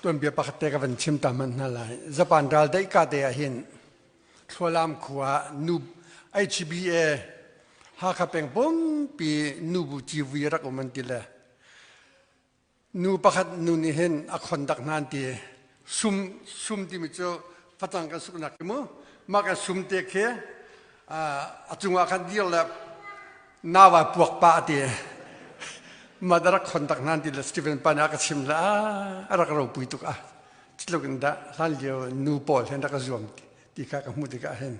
Tuanbia pakhat te ka van chim ta hmanh hna lai. Japan ral daih ka te ah hin Thlualam khua nu HBA Hakha peng pumpi nubu civui rak um an ti le nu pakhat nu nih hin a khon dak hna an ti. Sum sum timi cu facang kan suknak khi mu mah kan sum te khi a cungah khan dir le nawa puak pa a ti. Mah da rak khon dak hna an ti le Stephen pa nih a ka chim le a rak ropui tuk a tluk in dah hlan lio nu pawl hin rak ka zuam ti kha ka hmuh tikah hin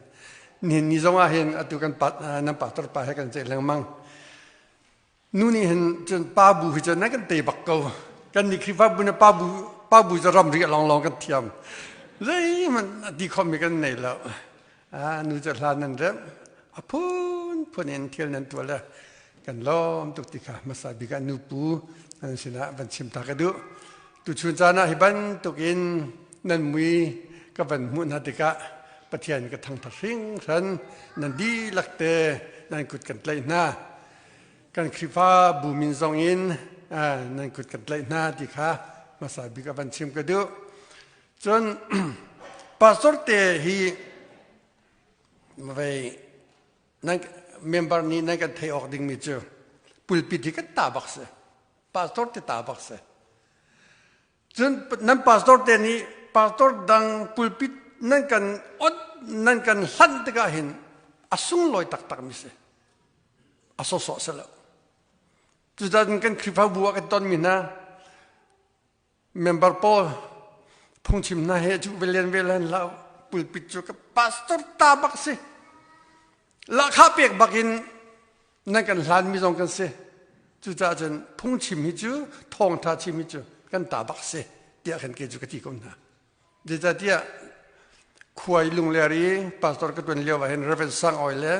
nihin ni zong ah hin atu kan pa nan pastor pa he kan ceih lengmang. Nu nih hin cun pa bu hi cun nan kan tei bak ko. Kan nih Khrihfabu na pa bu pa bu cu ramri lawnglawng kan thiam, zeihmanh a ti khomi kan nei lo. Nu cu hla nan remh, a phunphun in thil nan tuah le kan lawm tuk ti kha hmasa bik ah nupu nan sinah van chim ta ka duh. Tuchun caan ah hi bantuk in nan mui ka van hmuh hna tikah Pathian ka thangthat hringhran. Nan dihlak te nan kut kan tlaih hna. Kan Khrihfabu min zong in nan kut kan tlaih hna ti kha hmasa bik a van chim ka duh. Cun pastor te hi vei nan member nih nan kan theih awk dingmi cu pulpit hi kan ta bak si. Pastor te ta bak si. Cun nan pastor te nih pastor dang pulpit nan kan ot nan kan hlanh tikah hin a sunglawi taktak mi si. A sawsawh si lo. Cucaah kan Khrihfabu ah kan tonmi hna member pawl phungchim hna he cu velen velen hlah pulpit cu ka pastor ta bak si. Lahkhah pek bak in nan kan hlan mi zong kan si. Cucaah cun phungchim hi cu thawngtha chim hi cu kan ta bak si tiah khan kei cu ka ti ko hna. Zeicahtiah khuai Lungler i pastor ka tuan lio ah hin Reverend Sang Awi le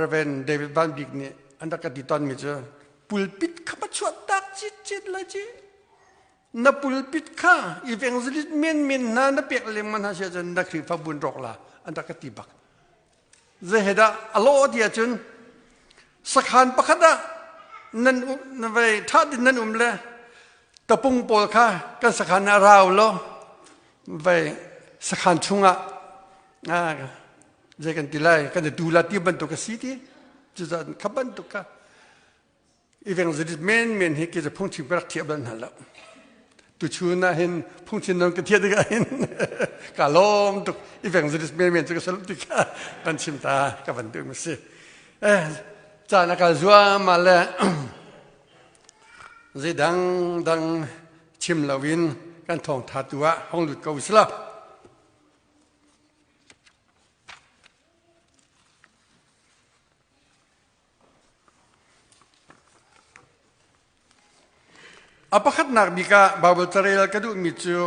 Reverend David Van Bik nih an rak ka ti tawnmi cu pulpit kha pa chuah tak citcet lai ci. Na pulpit kha evangelist menmen hna na pek lengmang hna si ahcun na Khrihfabu in rawk la an rak ka ti bak. Zeihedah a lawh ti ahcun sakhan pakhat ah nan na vei ṭha tin nan um le tapung pawl kha kan sakhan ah rau law vei sakhan chungah zei kan ti lai kan i tu la ti bantuk a si ti. Cucaah kha bantuk kha evangelist men men hi ke phungchim ka rak thiah bal hna lo. Tuchun ah hin phungchim non ka thiah tikah hin ka lawm tuk. Evangelist men men cu ka salut ti kha kan chim ta ka van duh mi si. Eh caan a kal zuam ah le zei dang dang chim loin kan thawngtha tu ah hong lut ko sila. A pakhatnak bik ah Baibal carel ka duhmi cu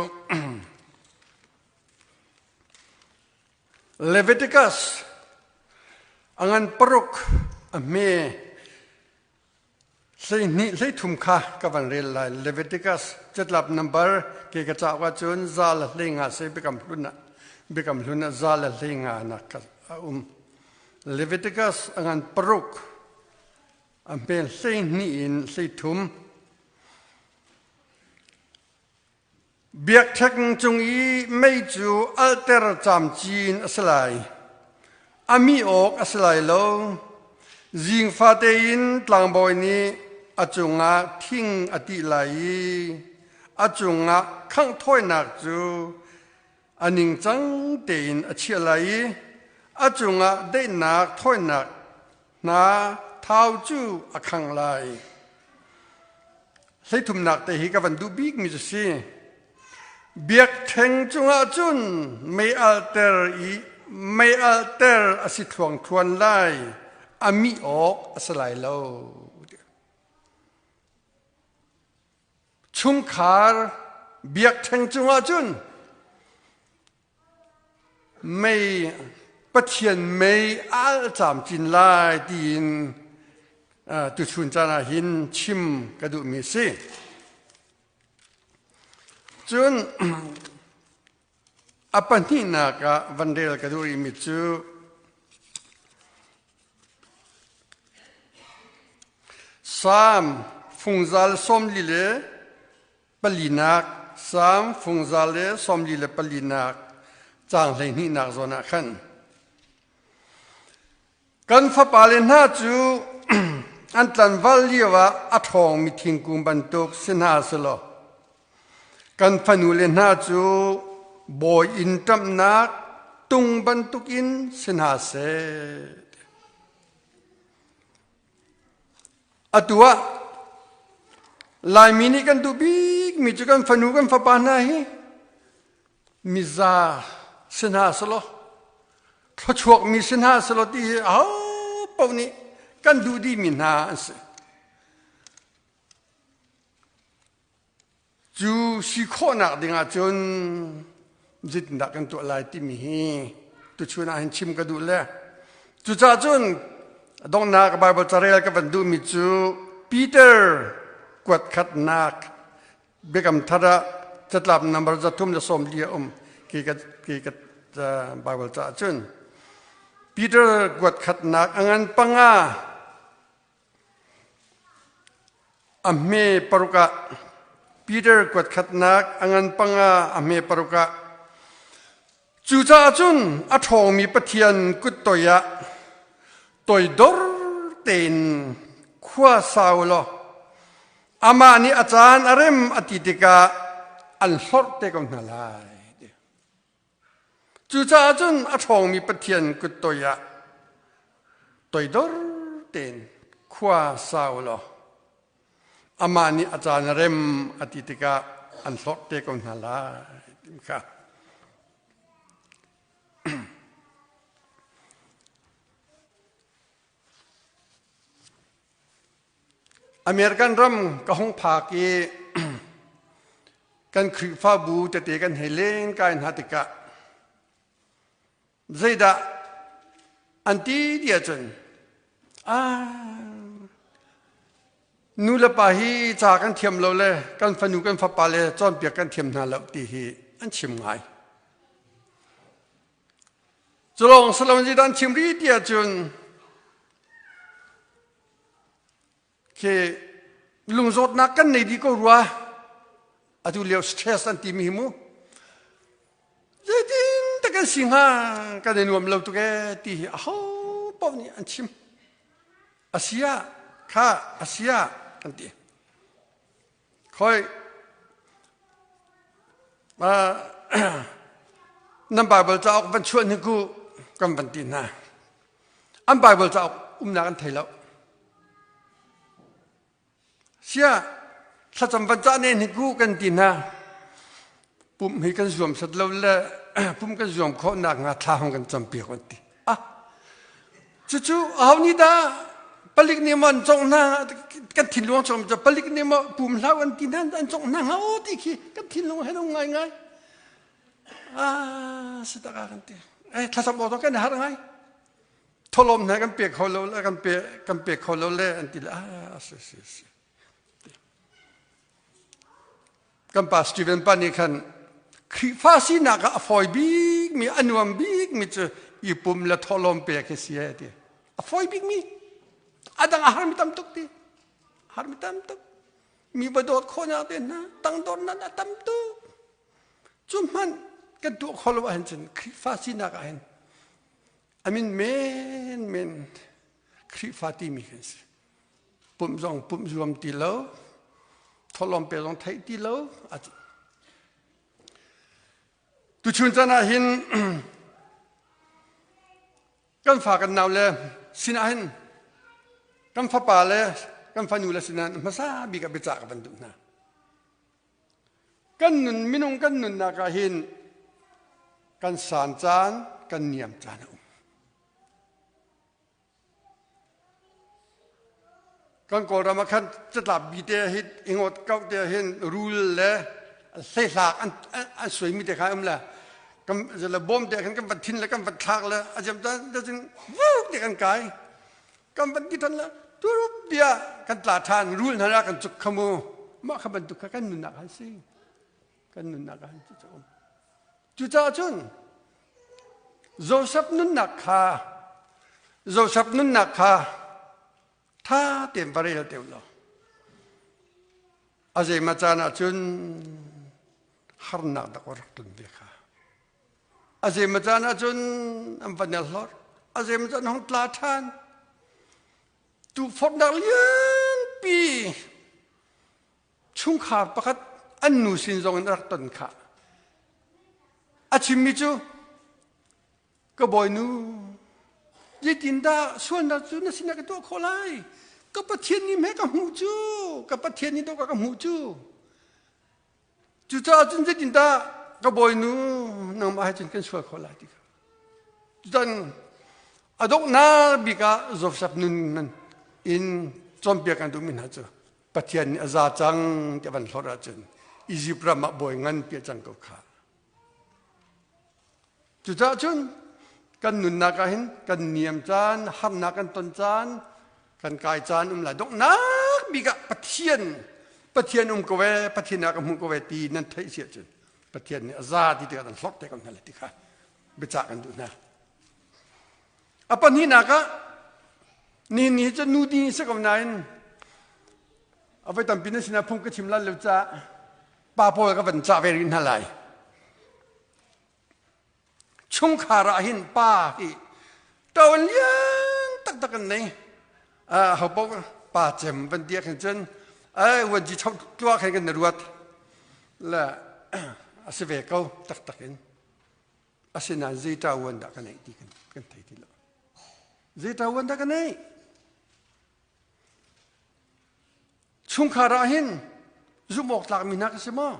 Leviticus a ngan paruk a hme 12 13 kha ka van rel lai. Leviticus catlap number ke ka cauk ahcun za le hlei nga se biakam hlun ah biakam hlun ah za le hlei nga nak a um. Leviticus a ngan paruk a hme 12 in 13. Biakṭheng cung i mei cu alter camcin a si lai. A mih awk a si lai lo. Zing fate in tlangbawi nih a cungah thing a tih lai i a cungah khangh thawinak cu a ningcang tein a chiah lai i a cungah daihnak thawinak hna thau cu a khangh lai. Hleithumnak te hi ka van duh bikmi cu si. Biakṭheng cungah cun mei alter i mei alter a si thluangthluan lai, a mih awk a si lai lo. Chungkhar biakṭheng cungah cun mei Pathian mei al camcin lai tiin tuchun caan ah hin chim ka duhmi a si. Cun a pahnihnak ah van rel ka duh rihmi cu Salm fungzal 44 palinak. Salm fungza le sawmli le palinak caang hleihnihnak zawn ah khan kan fapale hna cu an tlanval lio ah a ṭhawngmi thingkung bantuk si hna selaw kan fanule hna cu bawi inn ṭamhnak tung bantukin si hna seh. Atu ah Laimi nih kan duh bikmi cu kan fanu kan fapa hna hi miza si hna selaw thluachuakmi si hna selaw ti hi aho paoh nih kan duh dihmi hna an si. Cu si khawhnak ding ahcun zeitindah kan tuah lai timi hi tuchun ah hin chim ka duh le cucaah cun donghnak Bible carel ka van duhmi cu Peter kuat khatnak biakam thar ah catlap number 340 a um khi ka khi ka Bible caah cun Peter kuat khatnak a ngan panga A hme paruk ah Peter kuat khatnak a ngan panga a hme paruk ah cucaah cun a ṭhawngmi Pathian kut toi ah toidor tein khua sa u law amah nih a caan a rem a ti tikah an hlorh te ko hna lai. Cucaah cun a ṭhawngmi Pathian kut toi ah toidor tein khua sa u law amah nih a caan a rem a ti tikah an hlorh te ko hna lai ti kha. American ram ka hung phak i kan Khrihfabu tete kan hei len kai hna tikah zeidah an ti ti ahcun ah nu le pa hi ca kan thiam lo le kan fanu kan fapa le cawnpiak kan thiam hna lo ti hi an chim ngai. Culawng salon zeidah an chim rih ti ahcun Khi lungzawtnak kan nei dih ko rua. Atu lio stress an timi hi mu. Zeitin tak kan si hnga kan i nuam lo tuk ee ti hi aho paoh nih an chim. Asia kha asia kan ti. Khoi nan Bible cauk van chuah hnik u kan van ti hna. An Bible cauk umnak an thei lo. Sia thlacam van cah ne hnik u kan ti hna. Pumh hi kan zuam sat lo le pum kan zuam khawh nak hnga thla hong kan campiak an ti. Ah, cucu aho nih dah palik nih maw an congh hna kan thinlung chung cu palik nih maw pum hlau an ti hna an congh hna hnga aw ti khi kan thinlung he ngai ngai ah si tak ah kan ti eh thlacam awk kan har ngai tholom hna kan pe kho lo le kan pe kan pe kho lo le an ti le ah si si si Kan pa Stephen pa nih khan Khrihfa sinak ah a fawi bikmi, a nuam bikmi cu i pum le thawhlawm pek hi si e ti. A fawi bikmi. A dang a harmi tam tuk ti. Harmi tam tuk. Mi va dawt khawhnak te hna, tangdornak a tam tuk. Cu hmanh kan tuah khawh lo ahhin cun Khrihfa sinak ah hin amin men men Khrihfa timi kan si. Pumh zong pumh zuam ti lo, thawhlawm pe zong theih ti lo. Tuchun caan ah hin kan fa kan nau le sinah hin kan fapa le kan fanu le sinah hmasa bik ah biacah ka van duh hna. Kan nun minung kan nunnak ah hin kan san caan kan niam caan a um. Kan Kawlram ah khan catlap bi te hi ingot kau te hin rul le hleihlak an an suaimi te kha um le kan le bawm te khan kan van thin le kan van thlak le a jem tan cun vuk te kan kai kan van ti than le turup bia kan tla than rul hna kan cuk khamu mah kha bantuk kha kan nunnak han si kan nunnak ah cu um cucaah cun Joseph nunnak kha Joseph nunnak kha tha tein va rel te law a zeima caan ah cun. Harnak dak rak tlun ve kha. A zeimaw caan ahcun an van i hlorh. A zeimaw caan hong tla ṭhan. Tukforhnak lianpi chungkhar pakhat an nu sin zong in a rak ton khah. A chimmi cu ka bawinu zeitindah sualnak cu na sinah ka tuah khawh lai? Ka Pathian nih hme ka hmuh cu, ka Pathian nih dawh ka hmuh cu. Cucaah cun zeitindah ka bawinu nangmah he cun kan sual khawh lai ti kha. Cutan a donghnak bik ah Joseph nun in cawnpiak kan duhmi hna cu Pathian nih a za cang ti a van hlorh ahcun Izipt ram ah bawi nganpi a cang ko kha. Cucaah cun kan nunnak ah hin kan niam caan, harnak kan ton caan, kan kai caan um lai. Donghnak bik ah Pathian, Pathian um ko ee, Pathian ah ka hmuh ko ee ti nan theih si ahcun Pathian nih a za ti tikah kan hlorh te ko hna lai ti kha biacah kan duh hna. A pahnihnak ah nihin ni cu nu ding si ko nain a voi tampi na sinah phung ka chim lan lo caah pa pawl ka van cah ve rih hna lai. Chungkhar ah hin pa hi ṭawn lian taktak an nei. Ho paoh pa cem van ti ah khin cun ai vuanci chok tlua khin kan ruat le a si ve ko taktak in. Asinain zei ṭawan dah ka neih ti kan thei ti lo. Zei ṭawan dah ka neih? Chungkhar ah hin zumh awk tlakmi hna ka si maw?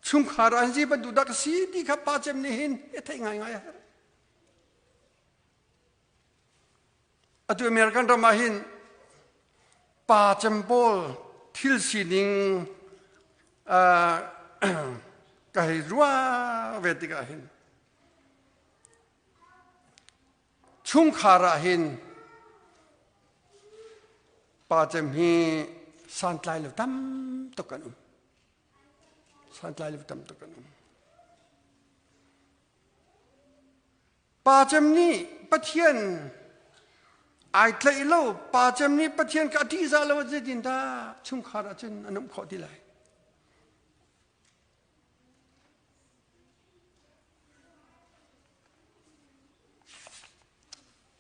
Chungkhar ah hin zei bantuk dah ka si ti kha pa cem nih hin i theih ngaingai a herh. Atu American ram ah hin pa cem pawl thil sining ka hei ruah ve tikah hin Chungkhar ah hin pa cem hi santlai lo tam tuk an um. Santlai lo tam tuk an um. Pa cem nih Pathian ai tlaih lo, pa cem nih Pathian ka ṭihzah lo zeitin dah chungkhar ah cun an um khawh ti lai.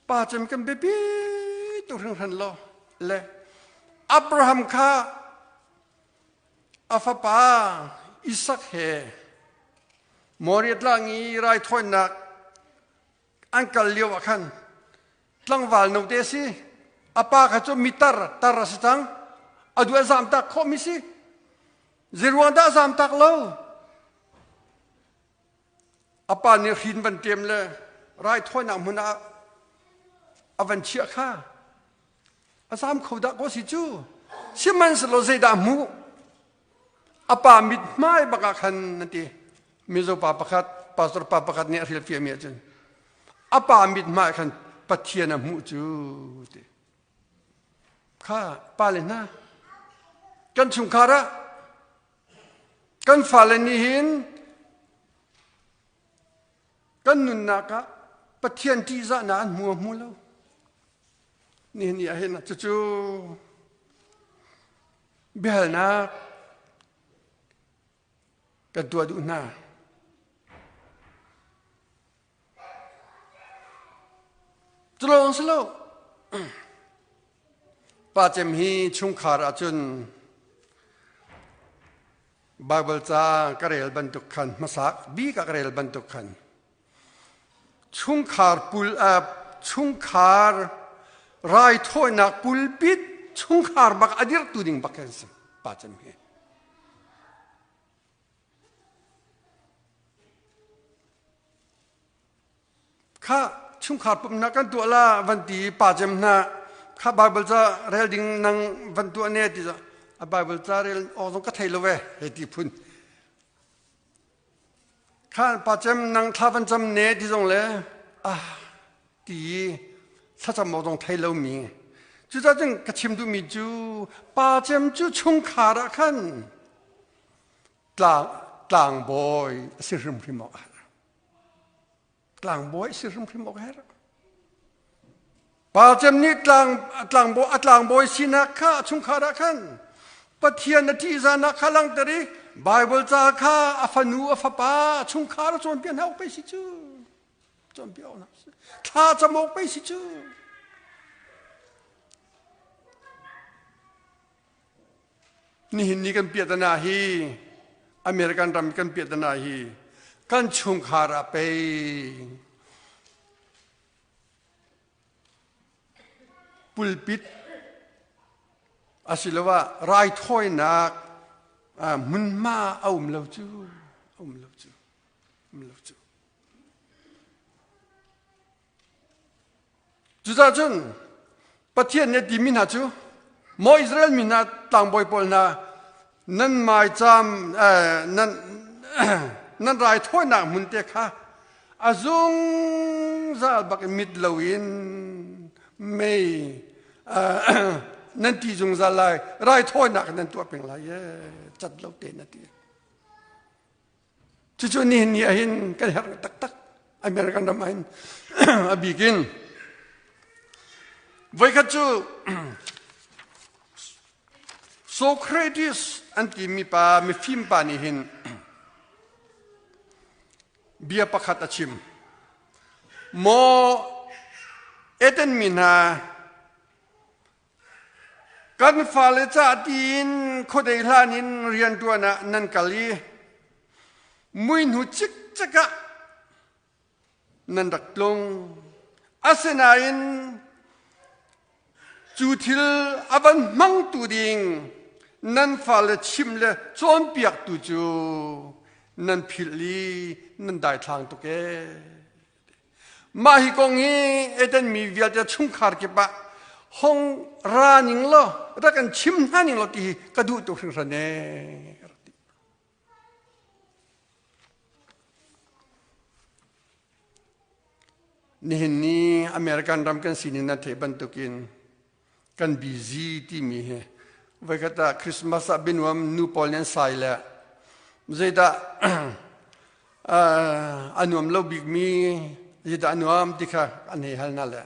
Pa cem kan biapi tuk hringhran lo le Abraham kha a fapa Isak he Moriah tlang i raithawinak an kal lio ah khan tlangval note a si a pa kha cu mitar tar a si cang a duh a zamtak khawhmi si Zeiruang dah zamtak lo? A pa nih hrin van ṭem le raithawinak hmun ah a van chiah kha a zam kho dah kaw si cu. Sihmanhsehlaw zeidah a hmuh? A pa mithmai bak ah khan an ti. Mizo pa pakhat, pastor pa pakhat nih a hrilhfiahmi ahcun a pa mithmai khan Pathian a hmuh cu ti. Kha pale hna, kan chungkhar ah kan fale nih hin kan nunnak ah Pathian ṭihzahnak an hmu a hmu lo. Nihin ni ah hin cucu biahalnak kan tuah duh hna. Cu lawng si lo. Pa cem hi chungkhar ahcun Bible ca ka rel bantuk khan hmasa bik ah ka rel bantuk khan chungkhar pul uh, chungkhar raithawinak pulpit chungkhar bak a dirhtu ding bak kan si pa cem hi. Kha chungkhar pumhnak kan tuah la van ti pa cem hna kha Bible ca rel ding nang van tuah ne ti a Bible ca rel awk zong ka thei lo ve hei ti phun kha pa cem nang thla van cam ne ti zong le ah ti thlacam awk zong thei lomi cucaah cun ka chim duhmi cu pa cem cu chungkhar ah khan tlang tlangbawi a si hrimhrim awk a herh tlangbawi a si hrimhrim awk a herh pa cem nih tlang tlangbawi a tlangbawi sinak kha a chungkhar ah khan Pathian a ṭihzahnak kha langhter i. Bible ca kha a fanu a fapa a chungkhar a cawnpiak hna awk pei si cu. Cawnpiak awk hna si. Thla cam awk pei si cu. Nihin ni kan piahtana hi American ram kan piahtana hi kan chungkhar ah pei pulpit asiloah raithawinak hmunhma a um lo cu a um lo cu um lo cu Cucaah cun Pathian nih a timi hna cu maw Israel mi hna tlangbawi pawl hna nan maicaam nan nan raithawinak hmun te kha a zungzal bak in mit loin mei nan ti zungzal lai raithawinak nan tuah peng lai e cat lo te na ti Cucu nihin ni ahhin kan herh taktak. American ram ahhin a bik in. Voikhat cu Socrates an timi pa mifim pa nih hin bia pakhat a chim. Maw Eden mi hna Kan fale cah tiin khuadei hlan in rianṭuan ah nan kal i muihnu cikcek ah nan rak tlung. Asinain cu thil a van hmangtu ding nan fale chim le cawnpiaktu cu nan philh i nan daithlang tuk ee. Mah hi kong hi Eden mi vialte chungkhar kip ah hong ra ning law rak kan chim hna ning law ti hi ka duh tuk hringhran ee. Nihin ni American ram kan sining nan theih bantukin kan busy timi hi voikhat ah Christmas ah bianuam nu pawl nih an sai le zeidah a nuam lo bikmi zeidah a nuam ti kha an hei hal hna le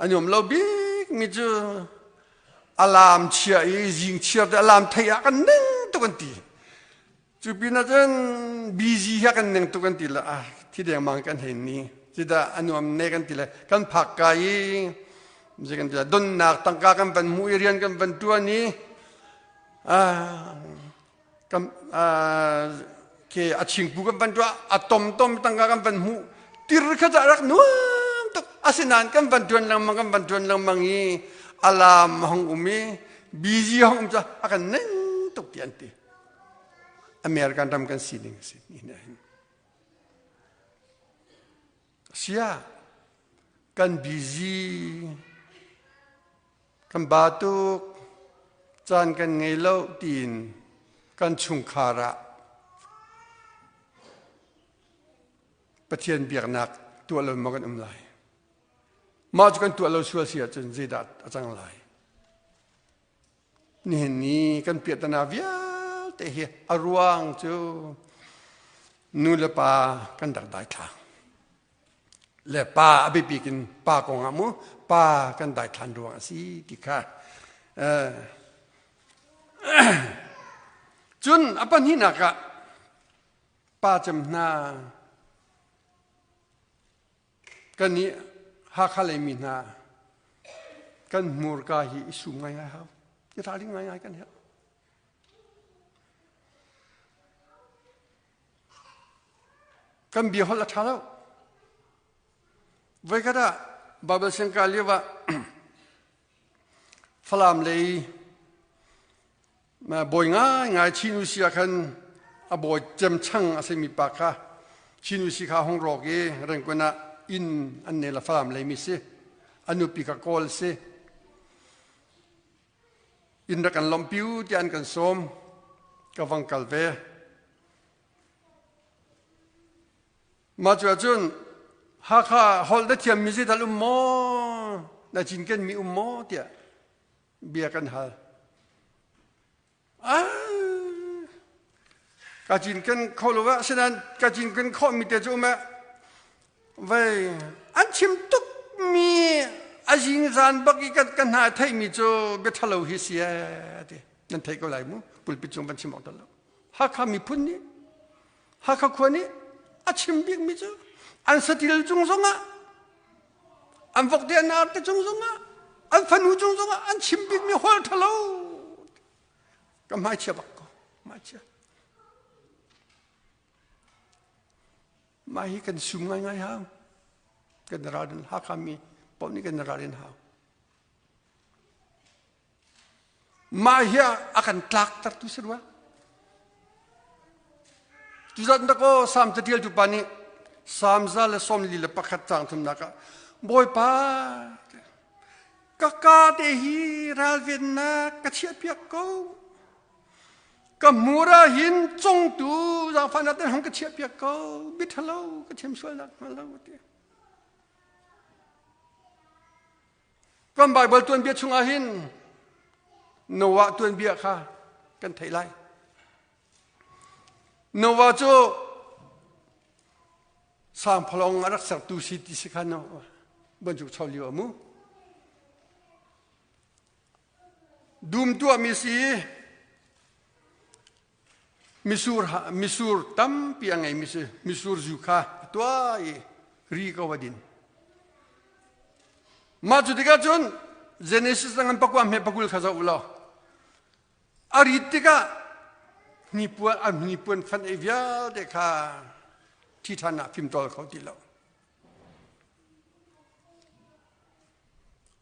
a nuam lo bikmi cu alarm chia i zing chiar te alarm theih ah kan ning tuk an ti. Cu pin ah cun busy hi kan neng tuk kan ti le ah thi dengmang kan hei ni cudah a nuam ne kan ti le kan phak ka i zei kan ti le donnak tangka kan van hmuh i rian kan van tuan i kan ke a chingpu kan van tuah a tom tom tangka kan van hmuh tir kha ca rak nuam tuk asinain kan van tuan lengmang kan van tuan lengmang i alam hong um i busy hong um ca a kan neng tuk ti an ti American ram kan sining a si ni hin. Sia kan busy kan ba tuk caan kan ngei lo tiin kan chungkhar ah Pathian biaknak tuah lo maw kan um lai. Mah cu kan tuah lo sual si ahcun zeidah a cang lai? Nihin ni kan piahtana vialte hi a ruang cu nu le pa kan rak daithlang. Le pa a biapik in pa kong ah mu pa kan daithlan ruang a si ti kha. Cun a pahnihnak ah pa cem hna Kan nih Hakha lei mi hna kan hmurka hi i sum ngaingai hau. I ralring ngaingai kan herh. Kan bia holh a ṭha lo. Voikhat ah Bible siangka lio ah Falam lei Bawi ngaingai Chin Usi ah khan a bawi cemchang a simi pa kha Chin Usi kha hong rawk i Rangoon ah inn an nei la Falam leimi si. A nupi kha Kawl si. Inn rak kan lawmhpi u tiah an kan sawm. Ka vang kal ve. Mah cu ahcun Hakha holh na thiammi zeital um maw? Na cinkenmi um maw? tiah bia kan hal. Ah, ka cinken kho lo ah asinain ka cinken khawhmi te cu um eh vei an chim tuk mi a zingzan bak i kan ka hna theihmi cu bia ṭhalo hi si eh ti nan thei ko lai mu pulpit cung van chim awk lo. Hakha miphun nih Hakha khua nih a chim bikmi cu an satil cung zongah an vokte an arte cung zongah an fanu cung zongah an chim bikmi holh ṭhalo ka hmaichia bak ko hmaichia mah hi kan sum ngaingai hau kan ralrin Hakha mi paoh nih kan ralrin hau Mah hi a kan tlaktertu si rua. Tuzat na kaw Salm catialtu pa nih Salm 141 caang thumnak ah Bawipa ka ka te hi ralvennak ka chiahpiak ko. Ka hmur ah hin congtu zaangfahnak te hong ka chiahpiak ko. Biathalo ka chim sualnak hnga lo ti. Kan Baibal tuanbia chungah hin Noah tuanbia kha kan theih lai. Noah cu sangphalawng a rak sertu si ti si kha Noah bantuk cho lio a mu. Dum tuahmi si misur misur tampi a ngeimi si misur zu kha a tuah i ri ko a din. Mah cu tikah cun Genesis ngan pakua hme pakul kha zoh u law a rit tikah hnipuan a hnipuan fan ei vialte kha thi ṭhan ah fimtawl kho ti lo.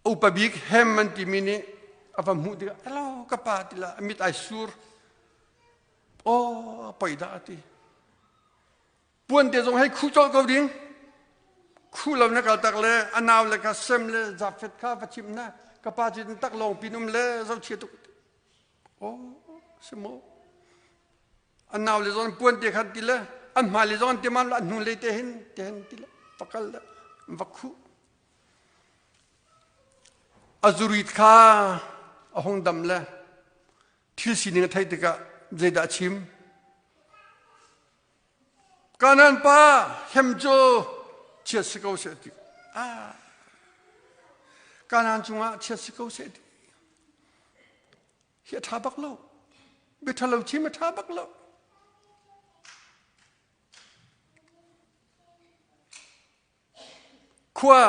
Upa bik Hem an timi nih a va hmuh tikah alo ka pa ti la a mit ai sur aw poi dah a ti puan te zong hei khuh colh ko ding khuh lo na kal tak le a nau le kha sem le Jafet kha va chimh na ka pa cu tak lawng pin um le zohchia tuk aw si maw An nau le zong puan te khan ti le an hmai le zong an ti man lo an hnu lei te hin te hin ti le va kal le va khuh. A zurit kha a hung dam le thil sining a theih tikah zeidah a chim? Kanan pa hem cu chiat si ko seh ti. Ah. Kanan cungah chiat si ko seh ti. Hi a ṭha bak lo. Bia ṭhalo chim a ṭha bak lo. Khua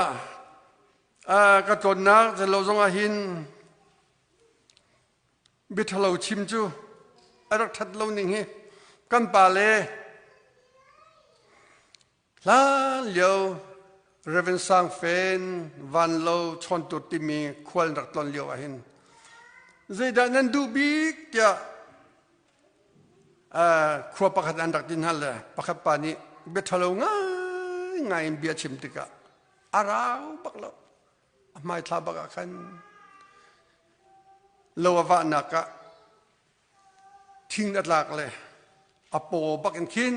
ka tlawnnak zelo zongah hin bia ṭhalo chim cu a rak ṭhat lo ning hi kan pa le Hlan lio Rev. Sang Fen Van Lo Chawntur timi khual rak tlon lio ahhin zeidah nan duh bik tiah khua pakhat an rak ti hna le pakhat pa nih bia ṭhalo ngaingai in bia chim tikah a rau bak lo a hmaithla bak ah khan lo a vahnak ah Thing a tlak le a paw bak in khin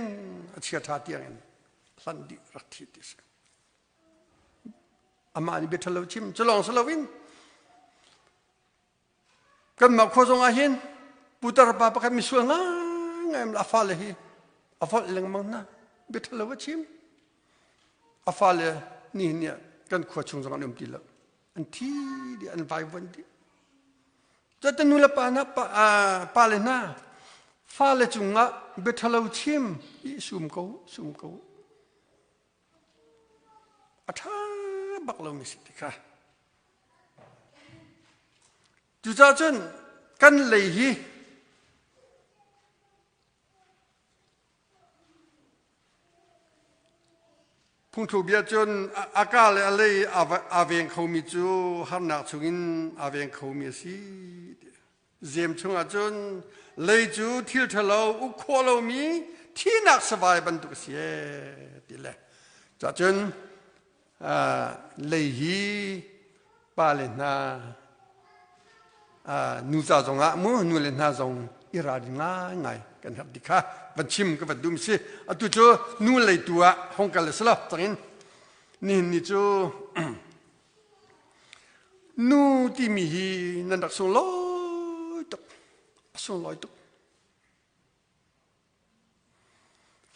a chiaṭha tiang in hlanh dih rak thi ti si. Amah nih bia ṭhalo chim cu lawng si loin kanmah khua zong ah hin putar pa pakhat misual ngaingai a fale hi a volh lengmang hna bia ṭhalo a chim a fale nihin ni ah kan khua chung zong an um ti lo an thi dih an vaivuan dih Cun nu le pa hna pa le hna fale cungah bia ṭhalo chim i sum ko sum ko a ṭha bak lomi si ti kha cucaah cun kan lei hi Phungthluk bia cun a ka le a lei aa veng khomi cu harnak chungin aa veng khomi a si. Zem chungah cun lei cu thil ṭhalo uk khawh lomi thihnak savai bantuk a si ee ti le cahcun lei hi pale hna nu ca zongah mu nu le hna zong i ralring ngaingai kan herh ti kha van chim ka van duh si atu cu nu lei tu ah hong kal a si lo cangin nihin ni cu nu timi hi nan rak sunglawi tuk a sunglawi tuk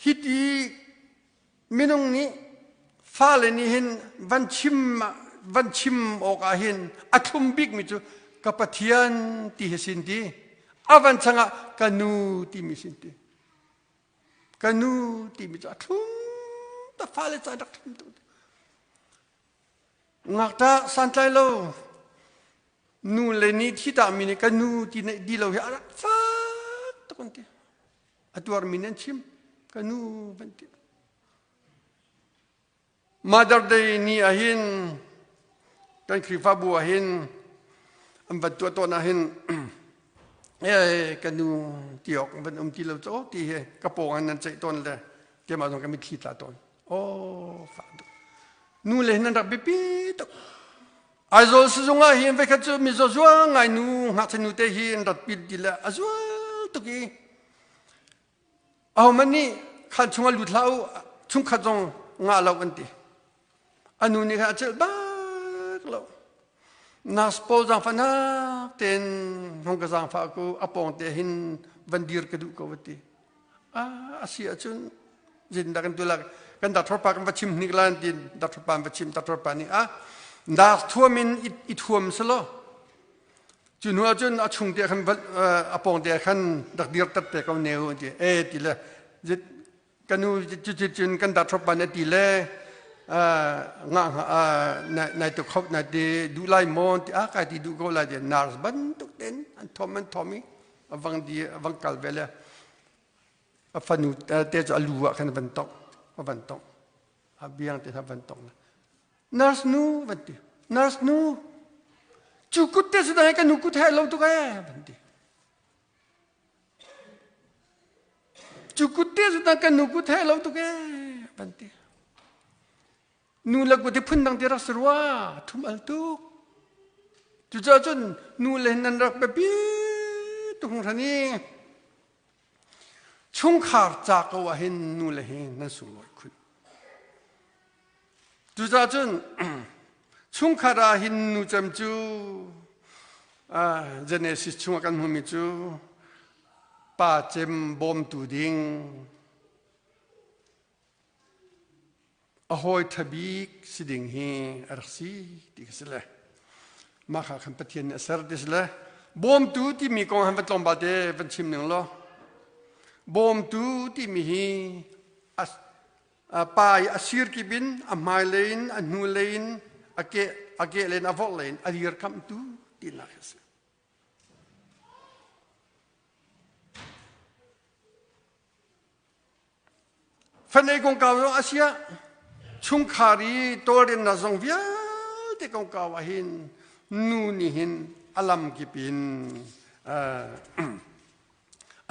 Hiti minung nih fale nih hin van chim van chim awk ah hin a thlum bikmi cu ka Pathian ti hi sin ti a van changah ka nu timi sin ti. Ka nu timi cu a thlum ta fale ca rak thlum tuk. Ngakṭah santlai lo nu le ni thi ta mi nih ka nu ti neih di lo hi a rak fak tuk an ti. A tuar mi nih an chim ka nu van ti. Mother Day ni ahhin kan Khrihfabu ahhin an van tuah tawn ahhin ee ka nu ti awk van um ti lo caw ti hi ka pawng ah nan ceih tawn le keimah zong ka mitthli tla tawn. Aw fah tuk. Nu le hin nan rak biapi tuk. Aizawl sizung ah hin voikhat cu mizaw zual ngai nu ngakchia nu te hi an rat pit ti le a zual tuk i Ahohmanh nih khaan chungah lut hlah u, chungkhat zong ngah lo an ti. A nu nih khan a celh bak lo. Nurse pawl zaangfahnak tein hong ka zaangfah ku a pawng te hin van dir ka duh ko a ti. Ah, a si ahcun zeitindah kan tuah kan doctor pa kan va chim hnik lai an ti doctor pa an va chim doctor pa nih ah nurse thuam in i thuam selaw Cu hnu ahcun a chung te khan a pawng te khan rak dir tat te ko ne u ti e ti le ka nu cuti cun kan doctor pa nih ti le nga nai tu khop nai ti duh lai maw ti a kai ti duh ko lai ti nurse bantuk ten an thom an thom i a vang di a vang kal ve le a fanu te cu a lu ah khan a van tongh a van tongh a biang te a van tongh Nurse nu van ti. Nurse nu cu kut te cu ka nu kut he lo tuk ee van ti. Cu kut te cu ka nu kut he lo tuk ee van ti. Nu le kut hi phun dang ti rak si rua thum al tuk. Cucaah cun nu le nan rak biapi tuk hringhran i chungkhar ca ko ah hin nu le hi nan sunglawi khun. Cucaah cun chungkhat ah hin nu cem cu Genesis chungah kan hmuhmi cu pa cem bawmtu ding a hawi ṭha bik si ding hi a rak si ti ka si le mah kha khan Pathian nih a ser ti si le bawmtu timi kong han van tlawmpal te van chim ning law bawmtu timi hi Pa i a sir kip in a hmailei in a hnulei in a ke a kehlei in a vorhlei in a dirkamhtu tinak a si. Fanei kongkau zong a siah chungkhar i tawlrennak zong vialte kongkau ah hin nu nih hin a lam kip in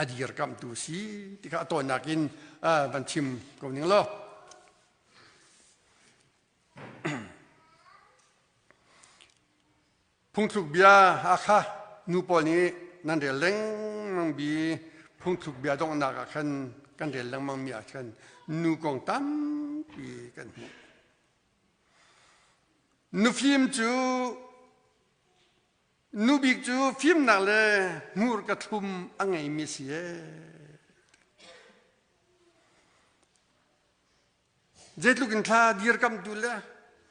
a dirkamhtu si ti kha a tawinak in van chim ko ning law. Phungthluk bia a kha nu pawl nih nan rel lengmang bi phungthluk bia donghnak ah khan kan rel lengmang mi ah khan nu kong tampi kan hmuh. Nufim cu Nu bik cu fimnak le hmurka thlum a ngeimi si ee. Zeitluk in thla dirkamtu le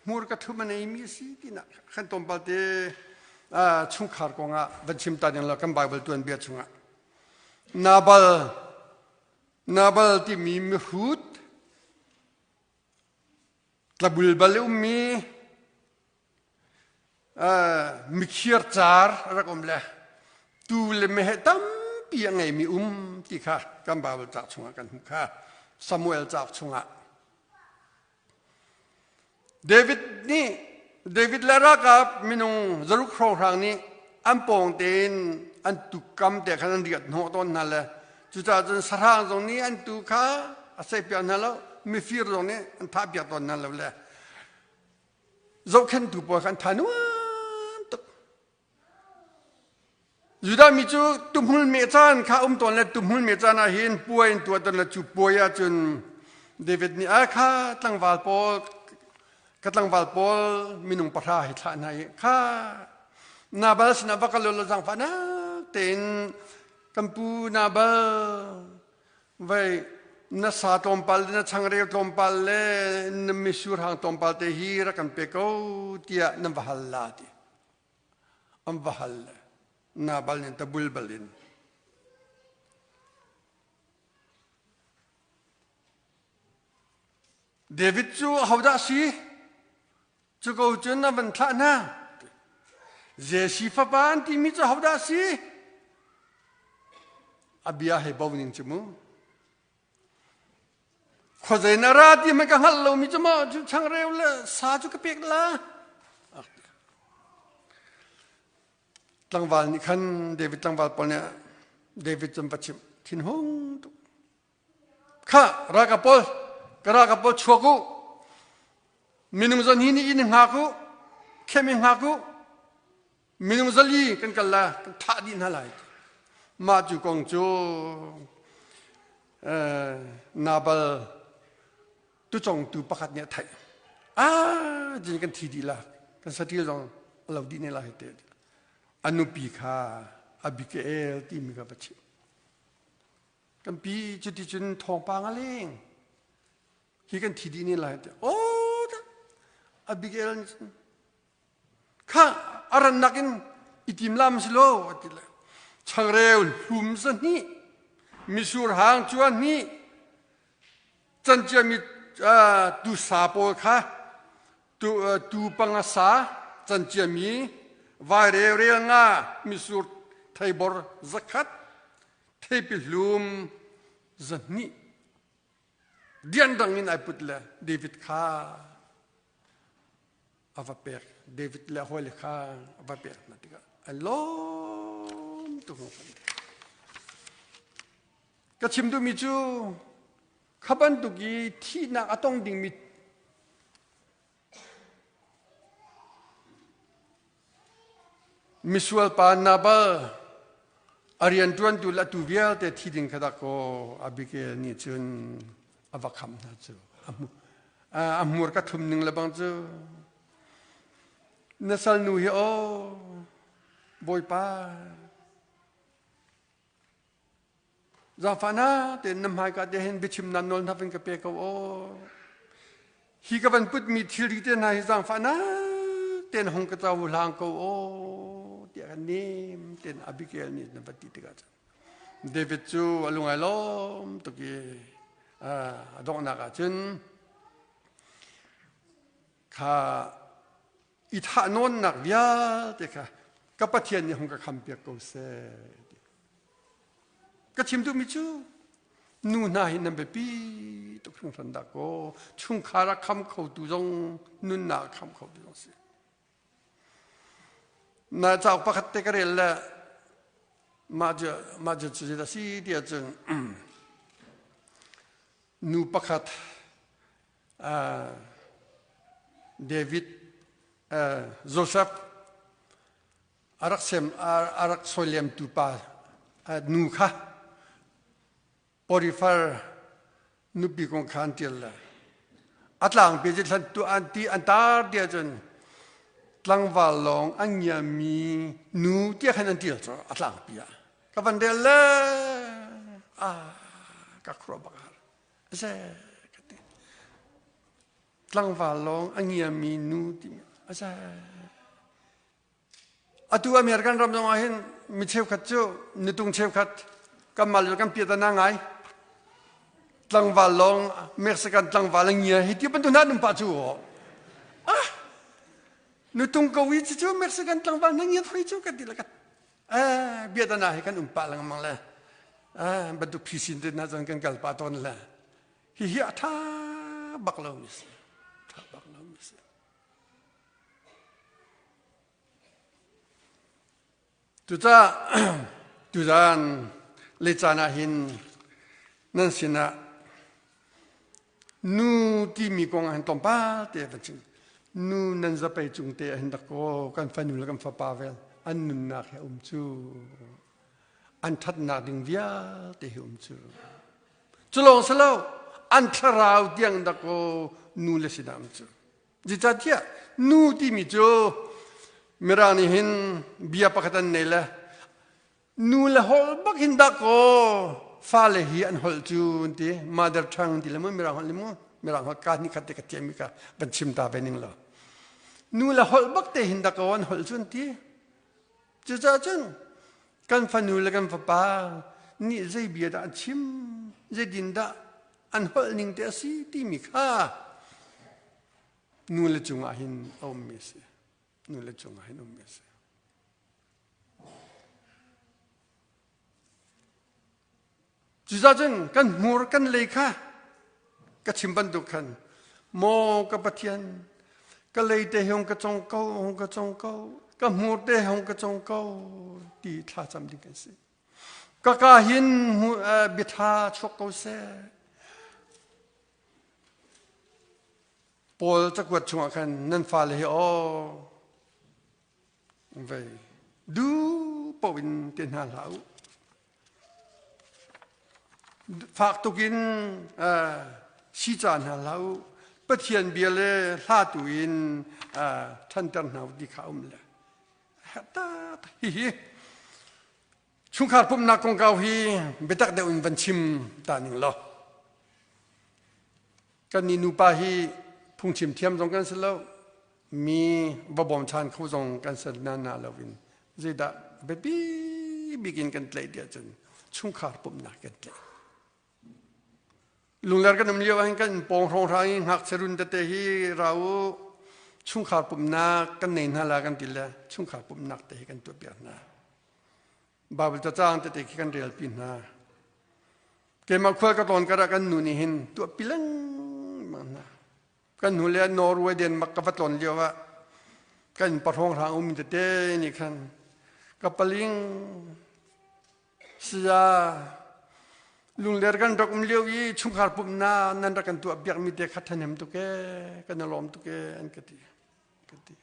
hmurka thlum a neimi a si tinak kan tlawmpal te chungkhar kongah van chim ta ding lo kan Bible tuanbia chungah. Nabal Nabal timi mihrut tlabulbal i ummi mikhiar car a rak um le tuu le meheh tampi a ngeimi um ti kha kan Bible cauk chungah kan hmuh kha Samuel cauk chungah David nih David le ralkap minung zaruk hrawnghrang nih an pawng tein an tukkam te khan an riat hnawh tawn hna le cucaah cun sahrang zong nih an tuu kha a sehpiak hna lo mifir zong nih an thahpiak tawn hna lo le zohkhenhtu pawl kha an tha nuam tuk Judah mi cu tuhmul meh caan kha um tawn le tuhmul meh caan ah hin puai in tuah tawn le cu puai ah cun David nih a kha tlangval pawl ka tlangval pawl minung pahra hi thlah hna i kha Nabal sinah va kal law zaangfahnak tein kan pu Nabal Vei na sa tlawmpal le na changreu tlawmpal le na mitsur hang tlawmpal te hi rak kan pe ko tiah nan va hal la ti. An va hal le Nabal nih tabul bal in. David cu ahodah si? Cu ko cun a van thlah hna. Jesse fapa an timi cu ahodah si? A bia hei bo ning cu mu. Khuazei na ra ti hmanh ka hngalh lomi cu maw cu changreu le sa cu ka pek la. Tlangval nih khan David tlangval pawl nih David cu an va chimh thinhung tuk. Khah ralkap pawl ka ralkap pawl chuak u. Minung zon hi nih inn hngak u. Khem in hngak u. Minung zali kan kal la kan thah dih hna lai. Mah cu kong cu Nabal tucongtu pakhat nih a theih. Ah, jin kan thi dih la. Kan saṭil zong a lo dih ne lai te. A nupi kha Abigail timi kha va chimh. Kan pi cuticun thawngpang a leng. Hi kan thi dih ne lai te. Oh, Abigail nih cun Kha a rannak in i timlam si lo a ti le changreu hlum zahnih misur hang cuan hnih canciami tusa pawl kha tu, tu panga sa canciami vaireu rel nga misur theibor zakhat theipi hlum zahnih diandang in ai put le David kha a va pek David le a hawile kha a va pek hna tikah an lawm tuk ka chim duhmi cu kha bantuk i thihnak a tong dingmi Misual pa Nabal a rianṭuantu le atu vialte thi ding kha dakaw Abigail nih cun a va kham hna cu. A hmur ka thlum ning le bang cu na salnu hi aw Bawipa Zaangfahnak tein na hmaika te hin biachim nan nawl hna van ka pe ko aw. Hi ka van putmi thilri te hna hi zaangfahnak tein hung ka cohlang ko aw tiah kan nem tein Abigail nih na va ti tikah cun David cu a lung ai lawm tuk i a donghnak ah cun kha i thah nawnnak vialte kha ka Pathian nih hung ka khampiak ko seh. Ka chim duhmi cu nu hna hi nan biapi tuk hringhran dah kaw chungkhar a kham khotu zong nunnak a kham khotu zong si. Na cauk pakhat te ka rel le mah cu mah cu cu a si ti ahcun nu pakhat David Joseph a rak sem a rak sawilemtu pa nu kha Potiphar nupi kong kha an ṭial le a tlangpi cu thlan tu an ti an tar ti ahcun tlangval lawng an ngiami nu tiah khan an ṭial cu a tlangpi ah ka van rel le ah ka khuaruah bak har ze ka ti tlangval lawng a ngiami nu timi a ze Atu American ram zong ah hin mi cheukhat cu nutung cheukhat kanmah le kan piatana ngai. Tlangval lawng Mexican tlangval a ngia hi ti bantuk hna an um pah cu. Ah nutung ko i cu Mexican tlangval na ngiat hoi cu kan ti le ka eh biatana hi kan um pah lengmang le eh bantuk phisin te hna cun kan kal pah tawn le hihi a tha bak lo mi si tha bak lo mi si Cucaah tuzaan le caan ah hin nan sinah nu timi kong ah hin tlawmpal te van chim. Nu nan zapei cung te ah hin dakaw kan fanu le kan fapa vel an nunnak hi a um cu. An ṭhatnak ding vialte hi um cu. Cu lawng si lo, an thlarau tiang dakaw nu le sinah um cu. Zeicahtiah nu timi cu Mirang nih hin bia pakhat an nei le nu le holh bak hin dah kaw fale hi an holh cu an ti mother tongue ti le mu Mirang holh ni mu Mirang holh ka ni khat te ka thiam mi ka van chim ta ve ning lo nu le holh bak te hin dah kaw an holh cu an ti cucaah cun kan fanu le kan fapa nih zei bia dah an chim zeitin dah an holh ning te a si timi kha. Nu le cungah hin a ummi a si. Nu le cungah hin ummi a si. Cucaah cun kan hmur kan lei kha ka chim bantuk khan maw ka Pathian ka lei te hung ka cong ko hung ka cong ko ka hmur te hung ka cong ko ti thla cam ding kan si. Ka ka hin biatha chuak ko seh. Paul cakuat chungah khan nan fale hi aw vei du paoh in te hna hlah u. Fak tuk in si ca hna hlah u. Pathian bia le hla tu in ṭhanter hna u ti kha um le. Hihi chungkhar pumhnak kongkau hi biatak deuh in van chim ta ning law. Kan nih nupa hi phungchim thiam zong kan si lo. Mi va bawmchan kho zong kan si na na lo in zeidah biapi bik in kan tlaih tiah cun chungkhar pumhnak kan tlaih. Lungler kan um lio ahhin kan pawng hrawnghrang i ngakchia run tete hi ra u chungkhar pumhnak kan nei hna la kan ti le chungkhar pumhnak te hi kan tuahpiak hna. Bible cacang tete khi kan relpi hna. Keimah khual ka tlawn karah kan nu nih hin tuahpi lengmang hna. Kan hnu le Norway Denmark ka va tlawn lio ah kan pahrawnghrang ummi tete nih khan ka paling saya lungler kan rak um lio i chungkhar pumhnak nan rak kan tuah piakmi te kha ṭhahnem tuk ee kan i lawm tuk ee an ka ti ka ti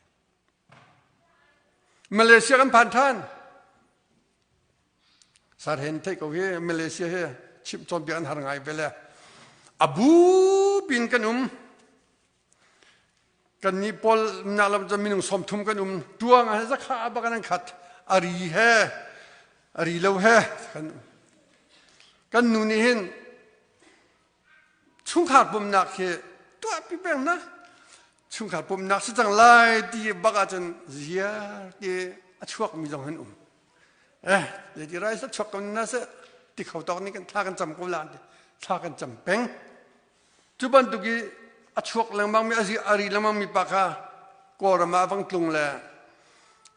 Malaysia kan phan ṭhan Sarhen theih ko hi Malaysia hi chimh cawnpiak an har ngai ve le a bu pin kan um kan nih pawl nak lam cu minung 30 kan um tuang ah zakha bak an khat a ri he a ri lo he kan kan nu nih hin chungkhar pumnak hi tuahpi peng na chungkhar pumnak si cang lai ti bak ahcun ziar ti a chuak mi zong han um eh zeiti rai sa chuak ko na se ti kho tawk nih kan thla kan cam ko la ti thla kan cam peng cu bantuk i a chuak lengmang mi a ri lengmang mi pa kha Kawlram ah a vang tlung le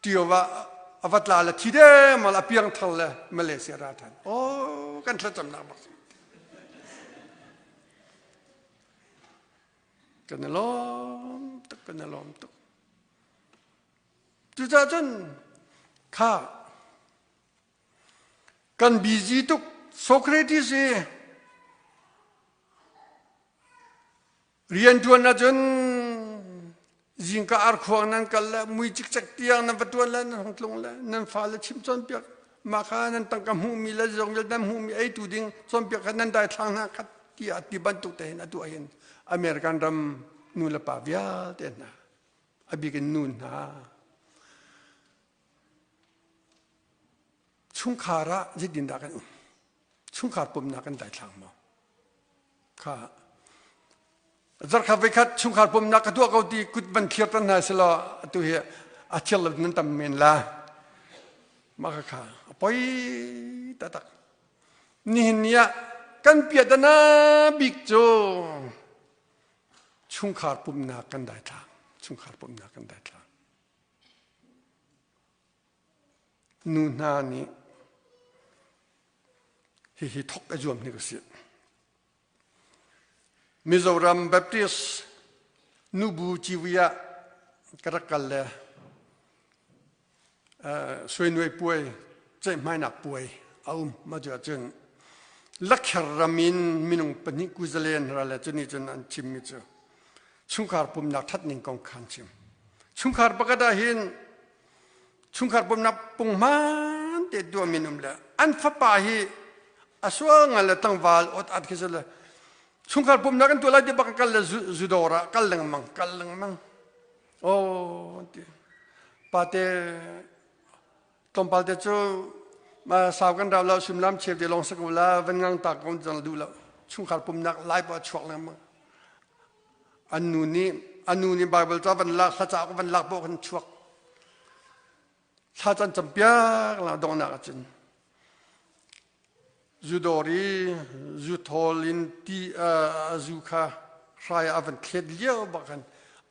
Tio ah a va tla le thi dengmang a piang thar le Malaysia ra ṭhan oh kan thlacamnak bak kan i lawm tuk kan i lawm tuk cucaah cun kha kan busy tuk Socrates i Rianṭuan ahcun zingka arkhuang nan kal le mui cikcek tiang nan va ṭuan le nan hung tlung le nan fale chim cawnpiak mah kha nan tangka hmuhmi le zong vialte nan hmuhmi eitu ding cawnpiak kha nan daithlang hna khat tiah ti bantuk te hin atu ahhin American ram nu le pa vialte hna a bik in nu hna chungkhar ah zeitindah kan um chungkhar pumnak kan daithlang maw kha zarkhat voikhat chungkhar pumnak ka tuah ko ti kut van thlir tan hna selaw atu hi a thir lo nan tam men la mah kha kha a poi taktak nihin ni ah kan piahtana bik cu chungkhar pumnak kan daithlang chungkhar pumnak kan daithlang Nu hna nih hihi thok a zuam hnik a si. Mizoram Baptist nubu civui ah ka rak kal le suainuai puai ceihmainak puai a um ma cu ahcun lakher ram in minung pahnih kuzalen ral le cuni cun an chimmi cu chungkhar pumnak ṭhatning kong kha an chim. Chungkhar pakhat ah hin chungkhar pumnak punghman te tuahmi an um le an fapa hi a sual ngal le tlangval ot at khi le chungkhar pumnak kan tuah lai ti bak kal le zudawr ah kal lengmang kal lengmang oh ti pate tlawmpal te cu sau kan rau lo sumlam cheu te lawng sa ko la van ngang ta ko jang duh lo chungkhar pumnak lai pa chuak lengmang an nu nih an nu nih Bible ca van lak thla ca van lak pawh kan chuak thla can campiak la donghnak ahcun zudawr i zu thawl in ti a zu kha hrai ah a van thlet lio bak khan.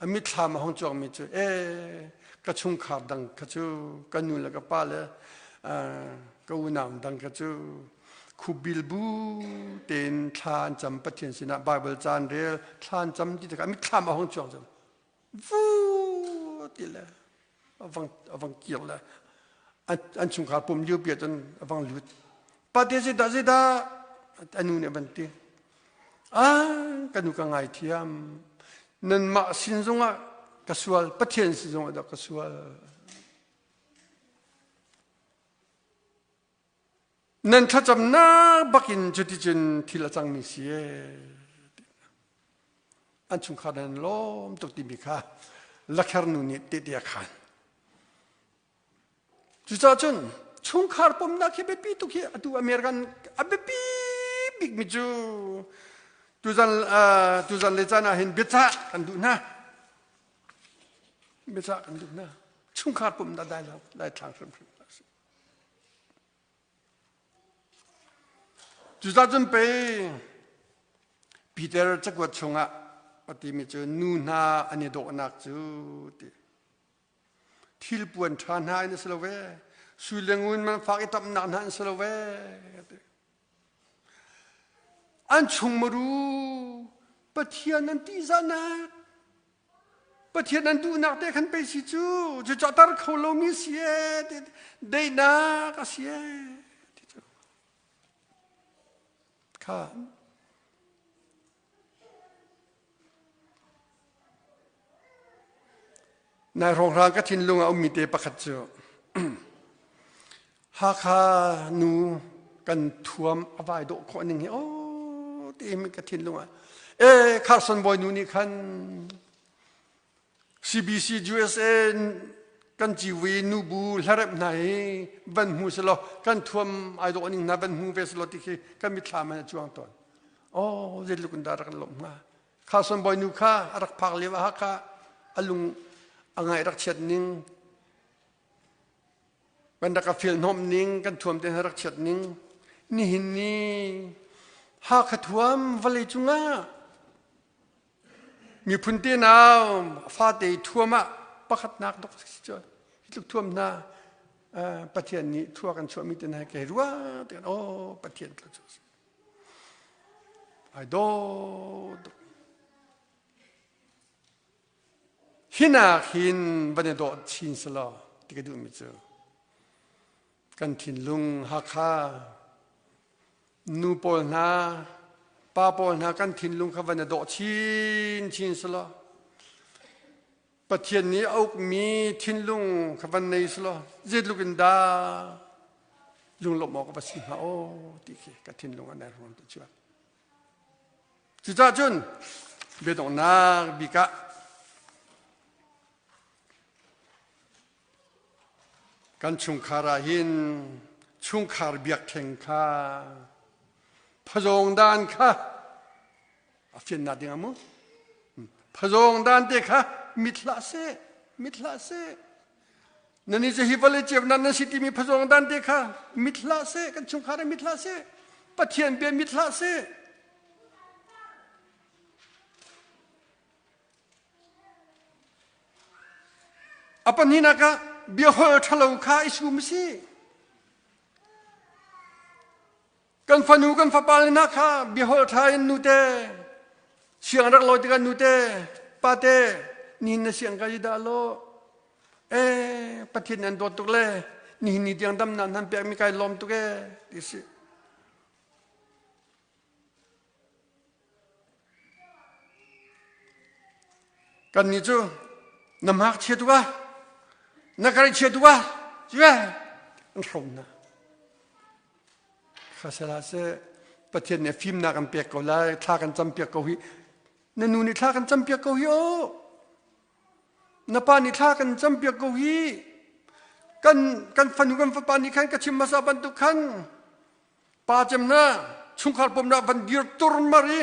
A mitthlam a hung cuangmi cu ee ka chungkhar dang kha cu ka nu le ka pa le ka unau dang kha cu khubil bu tein thla an cam Pathian sinah Bible ca an rel thla an cam ti tikah mitthlam a hung cuang cu vu ti le a vang a vang kir le an chungkhar pum lio pi ahcun a vang lut pate zeidah zeidah a nu nih a van ti ah ka nu ka ngaithiam nanmah sin zongah ka sual Pathian sin zongah dah ka sual nan thlacamnak bakin cuticun thil a cangmi si e an chungkhar nan lawm tuk timi kha lakher nu nih tehte a khan Cucaah cun chungkhar pumnak hi biapi tuk hi atu American a biapi bikmi cu tuzan uh, tuzan le caan ah hin biacah kan duh hna. Biacah kan duh hna. Chungkhar pumnak dai dai thlang hrimhrim. Cucaah cun pei Peter cakuat chungah a timi cu nu hna an i dawhnak cu ti Thilpuan ṭha hna in a si lo ve. Sui le ngun man fak i ṭamhnak hna an si lo ve. An chungmaru Pathian an ṭihzahnak Pathian an duhnak te khan pei si cu cucaah tar kho lomi si ee daihnak a si ee ti cu kha Nai hrawnghrang ka thinlung ah ummi te pakhat cu Hakha nu kan thuam a vai dawh khawh ning hi aw ti ka thinlung ah e Carson bawi nu nih khan CBC USA kan ciwi nubu hlaremh hna hi van hmu selaw kan thuam ai dawh ning hna van hmu ve selaw ti khi kan mitthlam ah a cuang tawn. Oh, zeitluk in dah rak kan lawmh hnga. Carson bawinu kha a rak phak lio ah kha a lung a ngaih rak chiat ning kan rak a fil hnawm ning kan thuam te rak chiat ning nihin ni Hakha thuam vawlei cungah Miphun tenau fate thuam ah pakhatnak dok si cu hi tluk thuam hna Pathian nih thua kan chuahmi te hna kei rua te kan aw Pathian tla cu ai dawt hinak hin van i dawt chin selaw ti ka duhmi cu kan thinlung Hakha Nu pawl hna, pa pawl hna kan thinlung kha van i dawh chinchin selaw Pathian nih a ukmi thinlung kha van nei selaw zeitluk in dah lunglawmh awk a va si hnga aw ti khi ka thinlung a ner ruang te cuan. Cucaah cun biadonghnak bik ah Kan chungkhar ah hin chungkhar biakṭheng kha phazawng dan kha a fiannak ding ah mu phazawng dan te kha mit hlah seh mit hlah seh nan i cu hi vawlei ceunak nan si timi phazawng dan te kha mit hlah seh kan chungkhar ah mit hlah seh Pathian bia mit hlah seh A pahnihnak ah biaholh ṭhalo kha i sum a si. Kan fanu kan fapa le hna kha biaholh ṭha in nute siang rak lawi tikah nute pate nihin na siang ka i dah law eh Pathian an dawt tuk le nihin ni tiang damnak nan pekmi kai lawm tuk ee ti si. Kannih cu na ngakchia tuk ah, na karihchia tuk ah, cue an hrom hna. Khasela seh Pathian nih fimnak an pek ko lai, thla kan campiak ko hi. Na nu nih thla kan campiak ko hi aw. Na pa nih thla kan campiak ko hi. Kan kan fanu kan fapa nih khan ka chim hmasa bantuk khan Pa cem hna chungkhar pumnak van dir turmar i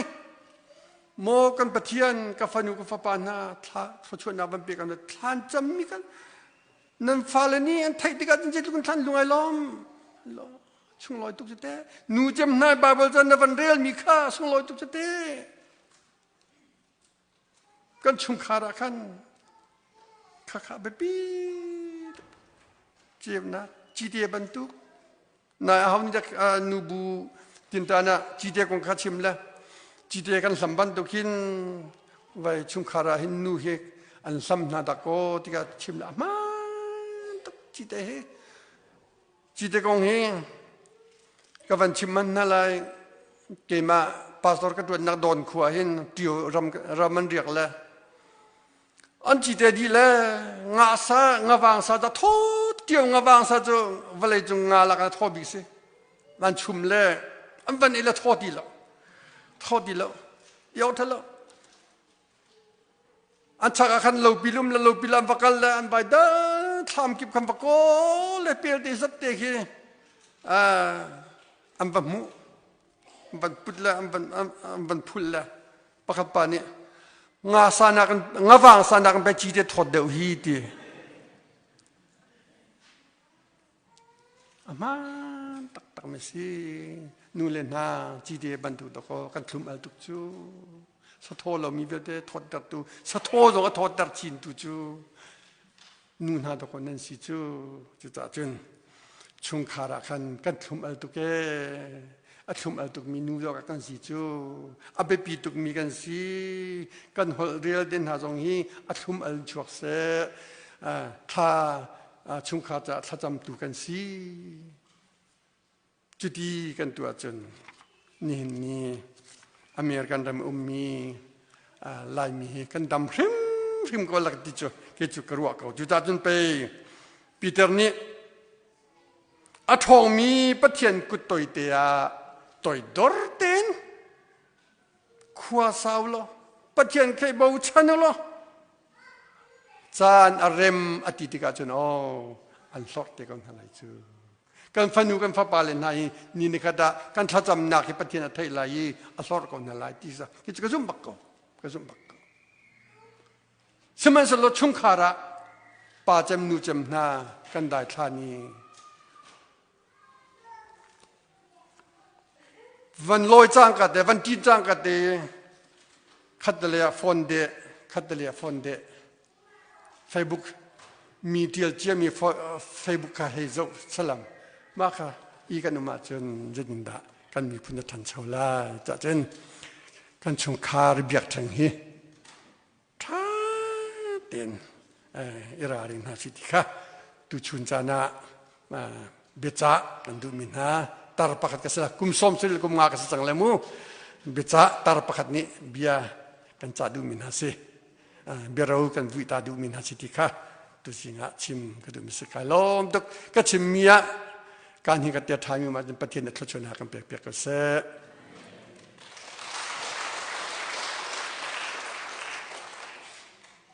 maw kan Pathian ka fanu ka fapa hna thla thluachuahnak van pek an thlan cammi kan nan fale nih an theih tikah cun zeitluk in thlan lungai lawm sunglawi tuk cu te nu cem hna Bible cun na van relmi kha sunglawi tuk cu te. Kan chungkhar ah khan khakha biapi ceunak cite bantuk nai aho nih dak nubu tintan ah cite kong kha chim le cite kan hlam bantuk hin vai chungkhar ah hin nu hi an hlam hna dak kaw tikah chim le ahmaan tuk cite hi Cite kong hi ka van chim man hna lai. Keimah pastor ka ṭuannak Dawn khua hin Tio ram, ram an riak le an cite dih le nga sa ngavang sa ca thaw tio ngavang sa cu vawlei cung nga lak ah thaw bik si van chum le an van i le thaw ti lo thaw ti lo iau thalo An chak ah khan lopil um le lopil an va kal le an vai dang thlam kip khan va kawl le pel te zat te khi an va hmuh an van put le an van an van phul le pakhat pa nih nga sa nak ngavang sa nak pe chi te thawt deuh hi ti A hmaan taktakmi si. Nu le hna cite bantuk dakaw kan thlum al tuk cu. Sathaw lomi vialte thawttertu, sathaw zong a thawtter chintu cu nu hna dakaw nan si cu. Cucaah cun chungkhar ah khan kan thlum al tuk ee. A thlum al tukmi nu zong ah kan si cu. A biapi tukmi kan si. Kan holh rel te hna zong hi a thlum al chuak seh. Thla chungkhar caah thlacamtu kan si. Cuti kan tuah cun nihin ni American ram ummi Laimi hi kan dam hrimhrim ko lak ti cu kei cu ka ruah ko. Cucaah cun pei Peter nih a ṭhawngmi Pathian kut toite ah toidor tein khua sau law Pathian khi bochan u law caan a rem a ti tikah cun aw an hlorh te ko hna lai cu kan fanu kan fapa le hna hi ni nikhat ah kan thlacamnak hi Pathian a theih lai i a hlorh ko hna lai ti sa hi cu ka zumh bak ko ka zumh bak ko sihmanhsehlaw chungkhar ah pa cem nu cem hna kan dai thlan i Van lawi cangka te, van ṭin cangka te, khat le ah phone deh, khat le ah phone deh. Facebook mi ṭial ciami Facebook kha hei zoh salam. Mah kha i kan um ahcun zeitindah kan miphun a ṭhancho lai. Cahcun kan chungkhar biakṭheng hi ṭha tein i ralring hna sih ti kha tuchun caan ah biacah kan duhmi hna tar pakhat ka si kum sawm sil kum nga ka si cang le mu biacah tar pakhat nih bia kan cah duhmi hna si biaro kan vui ta duhmi hna si ti kha tuzing ah chim ka duhmi si kai lawm tuk ka chimmi ah kan hi ka tia ṭhaimi ma Pathian nih thluachuahnak kan pek piak ko seh.